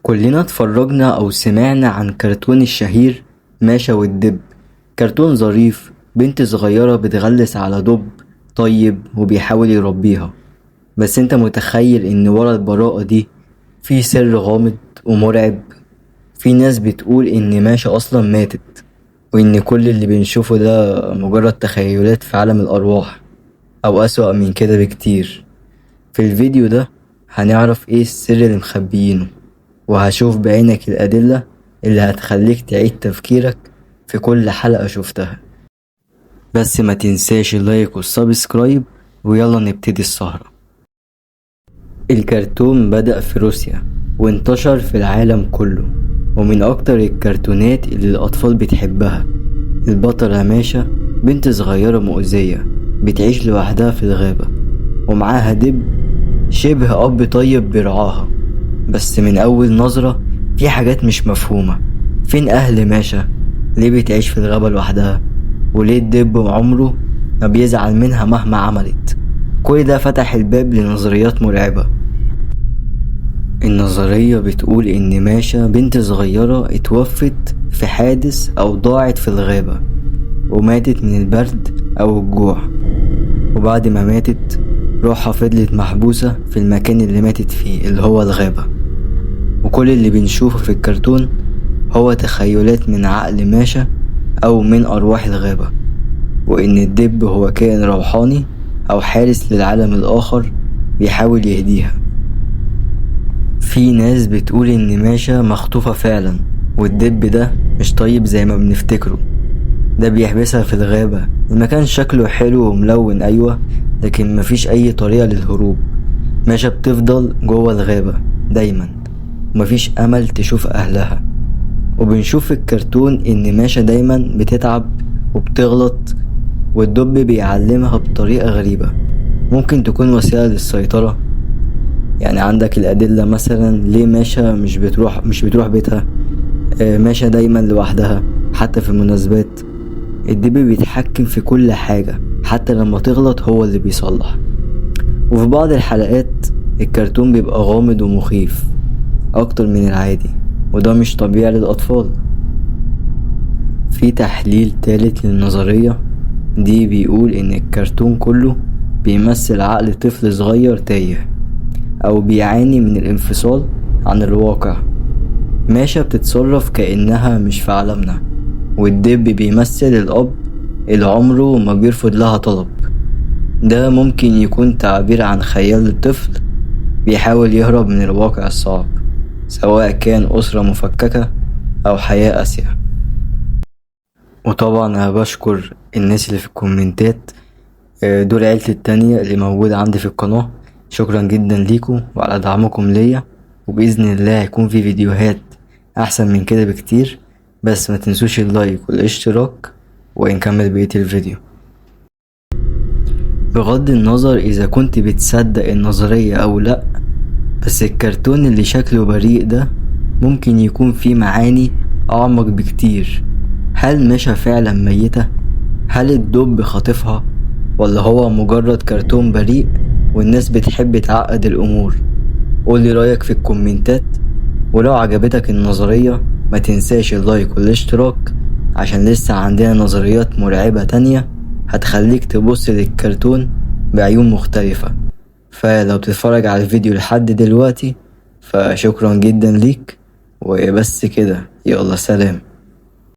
كلنا اتفرجنا أو سمعنا عن كرتون الشهير ماشا والدب. كرتون ظريف، بنت صغيرة بتغلس على دب طيب وبيحاول يربيها. بس انت متخيل ان ورا البراءة دي في سر غامض ومرعب؟ في ناس بتقول ان ماشا اصلا ماتت، وان كل اللي بنشوفه ده مجرد تخيلات في عالم الارواح، او اسوأ من كده بكتير. في الفيديو ده هنعرف ايه السر اللي مخبيينه، وهشوف بعينك الأدلة اللي هتخليك تعيد تفكيرك في كل حلقة شفتها. بس ما تنساش ال like وال subscribe، ويلا نبتدي السهرة. الكرتون بدأ في روسيا وانتشر في العالم كله، ومن أكتر الكرتونات اللي الأطفال بتحبها. البطلة ماشا بنت صغيرة مؤذية بتعيش لوحدها في الغابة، ومعاها دب شبه أب طيب بيرعاها. بس من أول نظرة في حاجات مش مفهومة. فين أهل ماشا؟ ليه بتعيش في الغابة لوحدها؟ وليه الدب عمره ما بيزعل منها مهما عملت؟ كل ده فتح الباب لنظريات مرعبة. النظرية بتقول إن ماشا بنت صغيرة اتوفت في حادث أو ضاعت في الغابة وماتت من البرد أو الجوع، وبعد ما ماتت روحها فضلت محبوسة في المكان اللي ماتت فيه اللي هو الغابة. وكل اللي بنشوفه في الكرتون هو تخيلات من عقل ماشا أو من أرواح الغابة، وإن الدب هو كائن روحاني أو حارس للعالم الآخر بيحاول يهديها. في ناس بتقول إن ماشا مخطوفة فعلا، والدب ده مش طيب زي ما بنفتكره، ده بيحبسها في الغابة. المكان شكله حلو وملون أيوة، لكن مفيش أي طريقة للهروب. ماشا بتفضل جوه الغابة دايما، ومفيش أمل تشوف أهلها. وبنشوف في الكرتون إن ماشا دايما بتتعب وبتغلط، والدب بيعلمها بطريقة غريبة ممكن تكون وسيلة للسيطرة. يعني عندك الأدلة مثلا ليه ماشا مش بتروح بيتها، ماشا دايما لوحدها حتى في المناسبات. الدب بيتحكم في كل حاجة، حتى لما تغلط هو اللي بيصلح. وفي بعض الحلقات الكرتون بيبقى غامض ومخيف أكتر من العادي، وده مش طبيعي للأطفال. في تحليل تالت للنظرية دي بيقول إن الكرتون كله بيمثل عقل طفل صغير تايه أو بيعاني من الانفصال عن الواقع. ماشا بتتصرف كأنها مش في عالمنا، والدب بيمثل الأب اللي عمره ما بيرفض لها طلب. ده ممكن يكون تعبير عن خيال الطفل بيحاول يهرب من الواقع الصعب، سواء كان أسرة مفككة أو حياة قاسية. وطبعا أنا بشكر الناس اللي في الكومنتات، دول عيلتي التانية اللي موجودة عندي في القناة. شكرا جدا ليكم وعلى دعمكم ليا، وبإذن الله هيكون في فيديوهات أحسن من كده بكتير. بس ما تنسوش ال like والاشتراك، ونكمل بقية الفيديو. بغض النظر إذا كنت بتصدق النظرية أو لأ، بس الكرتون اللي شكله بريء ده ممكن يكون فيه معاني أعمق بكتير. هل ماشا فعلا ميتة؟ هل الدب خاطفها؟ ولا هو مجرد كرتون بريء والناس بتحب تعقد الأمور؟ قولي رأيك في الكومنتات، ولو عجبتك النظرية ما تنساش ال like والاشتراك، عشان لسه عندنا نظريات مرعبة تانية هتخليك تبص للكرتون بعيون مختلفة. فلو بتتفرج على الفيديو لحد دلوقتي فشكرا جدا ليك، وبس كده، يلا سلام.